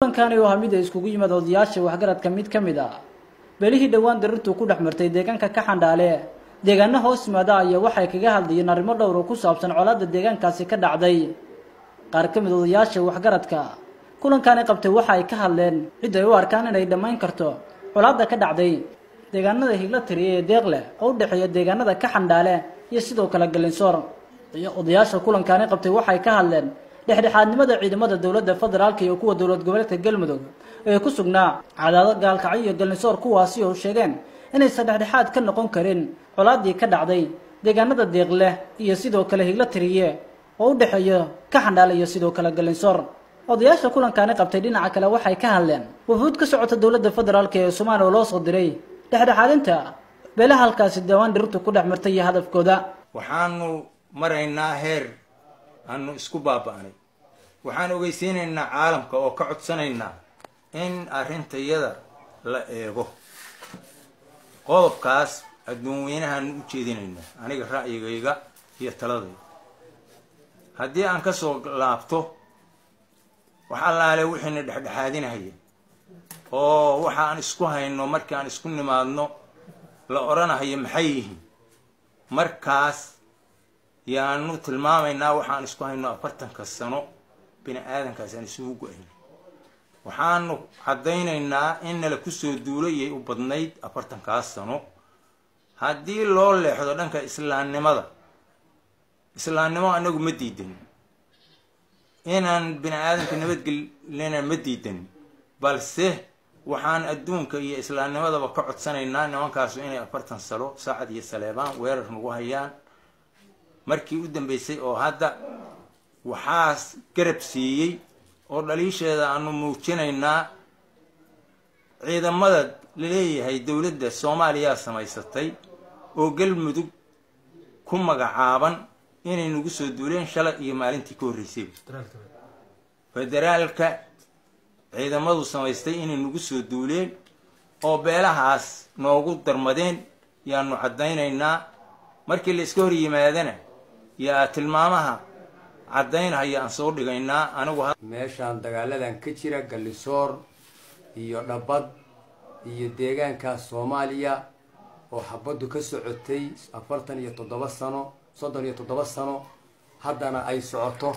Kulankaani oo mid ay iskugu yimaad odayaasha waxgaradka mid ka mid ah belihii dhowaan dirirtu ku dhex martay deegaanka ka Xandhaale, deegaano hoos yimaada, ayaa waxay kaga hadlayeen arrimo dhowr oo ku saabsan colaadda deegaankaasi ka dhacday. Qaar ka mid odayaasha waxgaradka kulankaani qabtay waxa ay ka hadleen cid ay u arkaan inay dhammayn karto colaadda ka dhacday deegaanada Higla Tiriye ee Deeqleh oo u dhexeeya deegaanada ka Xandhaale iyo sidoo kale Galinsoor. Odayaasha kulankaani qabtay waxay ka hadleen dhexdhexaadnimada ciidamada dowladda federaalka iyo kuwa dowlad goboleedka Galmudug ee ku sugnaa Cadaado, Gaalkacyo iyo Galinsoor, kuwaasi oo sheegeen inaysan dhexdhexaad ka noqon karin colaadii ka dhacday deegaanada Deeqleh iyo sidoo kale Higla Tiriye oo u dhexeeya ka Xandhaale iyo sidoo kale Galinsoor. Odayaasha kulankaani qabtay dhinaca kale waxay ka hadleen wufuud ka socota dowladda federaalka ee Soomaaliya oo loo soo diray dhexdhexaadinta beelaha halkaasi dhawaan dhirtu ku dhex martay iyo hadafkooda. Waxaanu maraynaa heer aanu isku baaba'nay. Waxaan ogeysiinaynaa caalamka oo ka codsanaynaa in arrintayada la eego. Qodobkaas adduun weynahaanu u jeedinaynaa. Aniga ra'yigayga iyo taladayda haddii aan kasoo laabto, wax allaale wixiina dhexdhexaadinahaya oo waxa aan isku hayno markii aan isku nimaadno la odhanahayo maxay yihiin, markaas yaanu tilmaamaynaa. Waxaan isku hayno 40-ka sano bini aadankaas aan isugu go-ayno, waxaanu caddaynaynaa in nala kusoo duulayay u badnayd 40-kaas sano. Haddii loo leexdo dhanka islaamnimada, islaamnimo anagu ma diidanin, inaan bini aadamka nabadgelina ma diidanin, balse waxaan adduunka iyo islaamnimadaba ka codsanaynaa nimankaasu inay 40 sano Saacad iyo Saleebaan weerar nagu hayaan. Markii u dambeysay oo hadda waxaas garab siiyey oo dhaliisheeda aanu muujinaynaa ciidamada laleeyahay dowladda Soomaaliya samaysatay oo Galmudug ku magacaaban inay nagu soo duuleen shalay iyo maalintii ka horreysay. Federaalka ciidamadu samaystay inay nagu soo duuleen oo beelahaas noogu darmadeen yaanu caddaynaynaa. Markii la iska hor yimaadana yaa tilmaamaha caddaynahaya aan soo dhigaynaa. Anigu meeshaan dagaaladan ka jira Gallisoor iyo Dhabad iyo deegaanka Soomaaliya oo xabaddu ka socotay 47 sano, 37 sano, haddana ay socoto,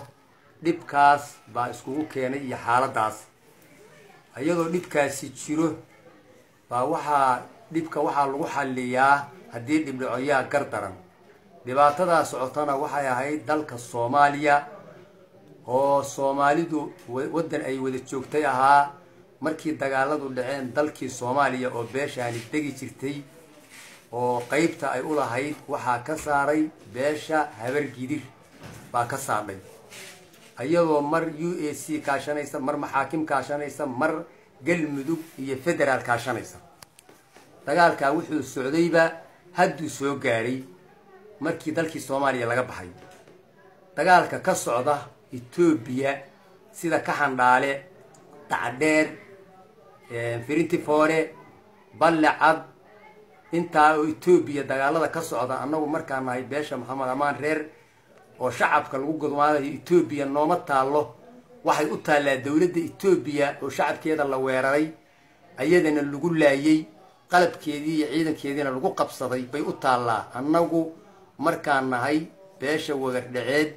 dhibkaas baa iskugu keenay iyo xaaladdaas. Iyadoo dhibkaasi jiro baa waxaa dhibka waxaa lagu xalliyaa haddii dhibdhacoyaa gar daran. Dhibaatadaa socotana waxay ahayd dalka Soomaaliya oo Soomaalidu waddan ay wada joogtay ahaa. Markii dagaaladu dhaceen, dalkii Soomaaliya oo beeshaani degi jirtay oo qeybta ay u lahayd waxaa ka saaray beesha Habargidir baa ka saadhay, iyadoo mar UAC kaashanaysa, mar maxaakim kaashanaysa, mar Galmudug iyo federaal kaashanaysa. Dagaalkaa wuxuu socdayba hadduu soo gaadhay markii dalkii Soomaaliya laga baxay. Dagaalka ka socda Etoobiya sida ka Xandhaale, Dacdheer, Firintifoore, Ballecad, intaa oo Etoobiya dagaalada ka socda, annagu markaa nahay beesha Maxamed Amaan Reer oo shacabka lagu gudmaadayo Etoobiya nooma taallo. Waxay u taallaa dowladda Etoobiya oo shacabkeeda la weeraray, ayadana lagu laayey, qalabkeedii iyo ciidankeediina lagu qabsaday bay u taallaa. Annagu markaan nahay beesha Wagardhaceed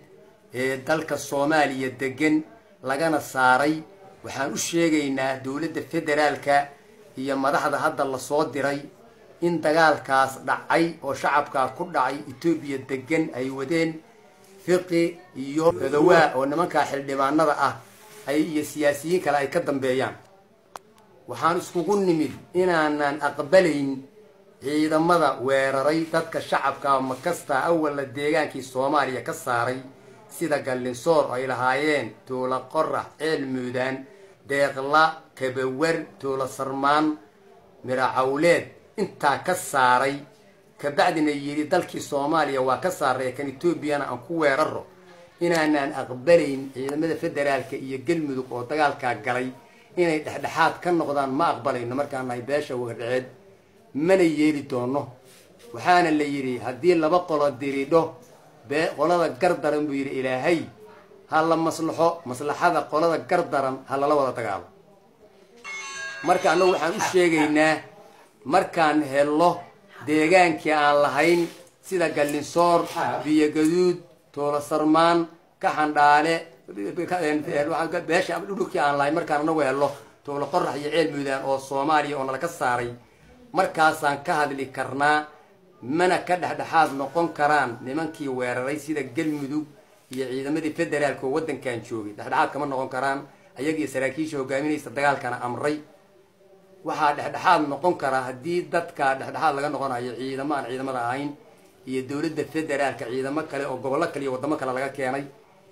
ee dalka Soomaaliya degan lagana saaray, waxaan u sheegaynaa dowladda federaalka iyo madaxda hadda lasoo diray in dagaalkaas dhacay oo shacabkaa ku dhacay Etoobiya degan ay wadeen Fiqi iyo Odawaa oo nimankaa xildhibaanada ah ay iyo siyaasiyiin kale ay ka dambeeyaan. Waxaan iskugu nimid inaanan aqbalayn ciidamada weeraray dadka shacabka makasta awalna deegaankii Soomaaliya ka saaray, sida Gallinsoor ay lahaayeen, Tuula Qorax, Ceel Muudaan, Deeqla, Kabawar, Tuula Sarmaan, Miracawleed, intaa ka saaray, kabacdina yidhi dalkii Soomaaliya waa ka saaray, kan Etoobiyana aan ku weeraro. Inaanaan aqbalayn ciidamada federaalka iyo Galmudug oo dagaalkaa galay inay dhexdhexaad ka noqdaan ma aqbalayno markaan nahay beesha Wagardhaceed, mana yeeli doono. Waxaana la yidhi haddii laba qolo diridho, qolada gar daran buu yidhi Ilaahay ha la maslaxo, maslaxada qolada gar daran ha lala wada dagaalo. Marka annagu waxaan u sheegaynaa markaan hello deegaankii aan lahayn sida Gallinsoor, Biyogaduud, Tuulo Sarmaan, Kaxandhaale, beesha dhulkii aan lahayn markaan anagu hello Tuulo Qorax iyo Ceel Muudaan oo Soomaaliya oo nala ka saaray, markaasaan ka hadli karnaa. Mana ka dhexdhexaad noqon karaan nimankii weeraray sida Galmudug iyo ciidamadii federaalka oo waddankan joogay, dhexdhexaad kama noqon karaan ayagiyo saraakiisha hogaaminaysa dagaalkana amray. Waxaa dhexdhexaad noqon karaa haddii dadka dhexdhexaad laga noqonayo ciidamo aan ciidamada ahayn iyo dowladda federaalka, ciidamo kale oo gobollo kale iyo waddamo kale laga keenay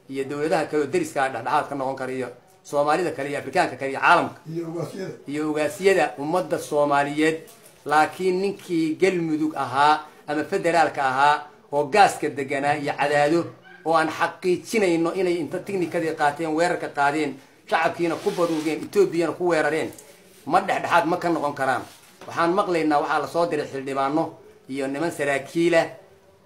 iyo dowladaha kale oo deriskaa dhexdhexaad ka noqon kara iyo Soomaalida kale iyo Afrikaanka kale iyo caalamka iyo ogaasyada ummadda Soomaaliyeed. Laakiin ninkii Galmudug ahaa ama federaalka ahaa oo gaaska deganaa iyo Cadaado oo aan xaqiijinayno inay inta tiknikadii qaateen weerarka qaadeen, shacabkiina ku baduugeen, Etoobiyana ku weerareen, ma dhexdhexaad ma ka noqon karaan. Waxaan maqlaynaa waxaa lasoo diray xildhibaano iyo niman saraakiila.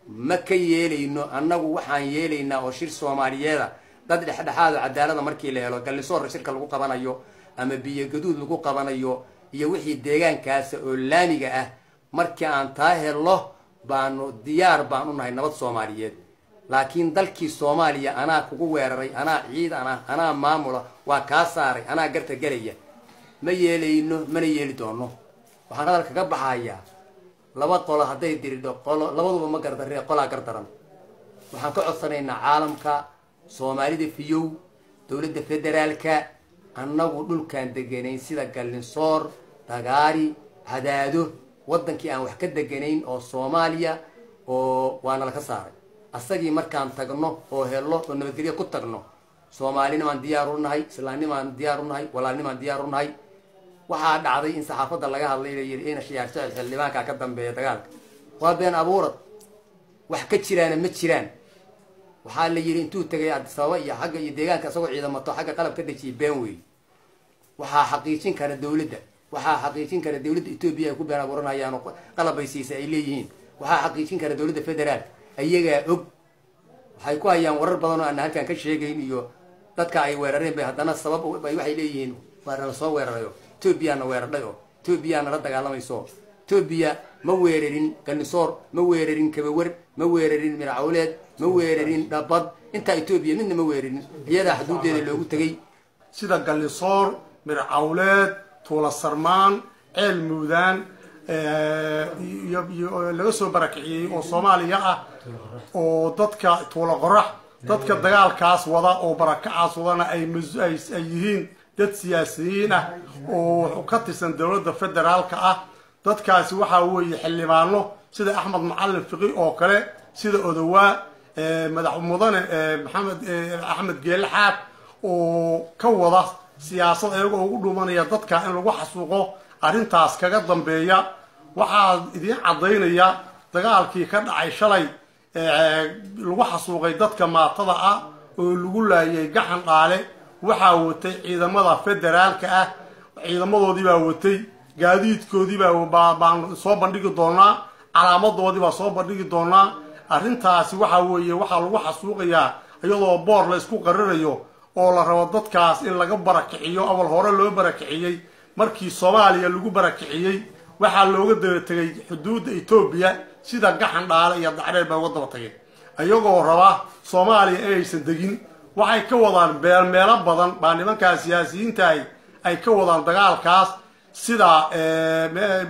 Ma ka yeelayno annagu, waxaan yeelaynaa oo shir Soomaaliyeeda dad dhexdhexaad oo cadaalada markii la helo, Gallisoor shirka lagu qabanayo ama Biyogaduud lagu qabanayo iyo wixii deegaankaasa oo laamiga ah, markii aan taa hello baanu diyaar baan u nahay nabad Soomaaliyeed. Laakiin dalkii Soomaaliya anaa kugu weeraray, anaa ciidan ah, anaa maamula, waa kaa saaray, anaa garta gelaya, ma yeelayno, mana yeeli doono. Waxaan hadalka ka baxayaa laba qolo hadday diridho qolo labaduba ma gardarree, qolaa gardaran. Waxaan ka codsanaynaa caalamka, Soomaalida fiyow, dowladda federaalka, annagu dhulkaan deganayn sida Gallinsoor, Dagaari, Cadaado, waddankii aan wax ka deganayn oo Soomaaliya oo waana laka saaray asagii. Markaan tagno oo hello oo nabadgelyo ku tagno, Soomaalinimaan diyaar u nahay, islaamnimaan diyaar u nahay, walaalnimaan diyaar u nahay. Waxaa dhacday in saxaafadda laga hadlay la yidhi ina Shiyaar Jecel xildhibaankaa ka dambeeya dagaalka. Waa been abuurad, wax ka jiraana ma jiraan. Waxaa la yidhi intuu tegay Addis Ababa iyo xagga iyo deegaanka isagoo ciidamato xagga qalab ka dejiyay, been weey. Waxaa xaqiijin kara dowladda, waxaa xaqiijin kara dowladda Etoobiya ay ku been abuuranayaan oo qalab ay siisay ay leeyihiin. Waxaa xaqiijin kara dowladda federaalka, ayagaa og. Waxay ku hayaan warar badan oo aan halkan ka sheegayn iyo dadka ay weerareen bay haddana sabab bay waxay leeyihiin waa nala soo weerarayo, Etoobiyaana weerardhay oo Etoobiyaana la dagaalamayso. Etoobiya ma weerarin Galnisoor, ma weerarin Kabawer, ma weerarin Mircawleed, ma weerarin Dhabad. Intaa Etoobiya midna ma weerarin, iyadaa xuduuddeeda loogu tegey. Sida Gallisoor, Mircawleed, Tuula Sarmaan, Ceel Muudaan iyo laga soo barakiciyey oo Soomaaliya ah oo dadka Tuula Qorax, dadka dagaalkaas wada oo barakacaas wadana ay yihiin dad siyaasiyiin ah oo ka tirsan dowladda federaalka ah. Dadkaasi waxaa weeye xildhibaano sida Axmed Macalin Fiqi oo kale, sida Odowaa, madax mudane Maxamed Axmed Geele Xaab, oo ka wada siyaasad ayagoo ugu dhumanaya dadka in lagu xasuuqo arrintaas kaga dambeeya. Waxaa idiin caddaynaya dagaalkii ka dhacay shalay lagu xasuuqay dadka maatada ah oo lagu laayay Gaxan Dhaale, waxaa watay ciidamada federaalka ah, ciidamadoodii baa watay, gaadiidkoodii baa baan soo bandhigi doonaa, calaamadoodii baa soo bandhigi doonaa. Arrintaasi waxaa weeye waxaa lagu xasuuqayaa iyadoo boor la isku qarinayo oo la rabo dadkaas in laga barakiciyo. Awal hore loo barakiciyey markii Soomaaliya lagu barakiciyey, waxaa looga daba tegay xuduudda Etoobiya sida Gaxan Dhaale iyo Dacreer baa uga daba tageen, iyagoo raba Soomaaliya inaysan degin. Waxay ka wadaan beelmeelo badan baa nimankaa siyaasiyiintahay ay ka wadaan dagaalkaas, sida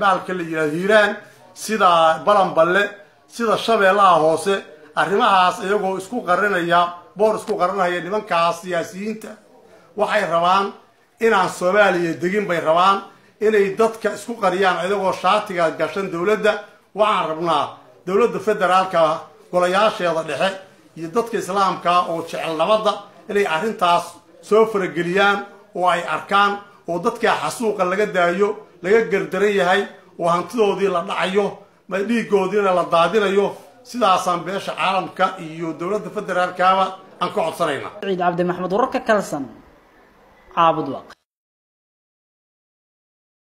bahalka la yidhahdo Hiiraan, sida Balanballe, sida Shabeellaha Hoose. Arrimahaas iyagoo isku qarinaya boor isku qarinaya, nimankaas siyaasiyiinta waxay rabaan inaan Soomaaliya degin bay rabaan inay dadka isku qariyaan iyagoo shaatiga gashan dowladda. Waxaan rabnaa dowladda federaalka golayaasheeda dhexe iyo dadka islaamka oo jecel nabadda inay arrintaas soo farageliyaan oo ay arkaan oo dadka xasuuqa laga daayo, laga gardaran yahay oo hantidoodii la dhacayo, dhiigoodiina la daadinayo. Sidaasaan beesha caalamka iyo dowladda federaalkaaba aan ka codsanayna. Ciid Cabdi Maxmed, wararka Kalsan, Caabud Waaq.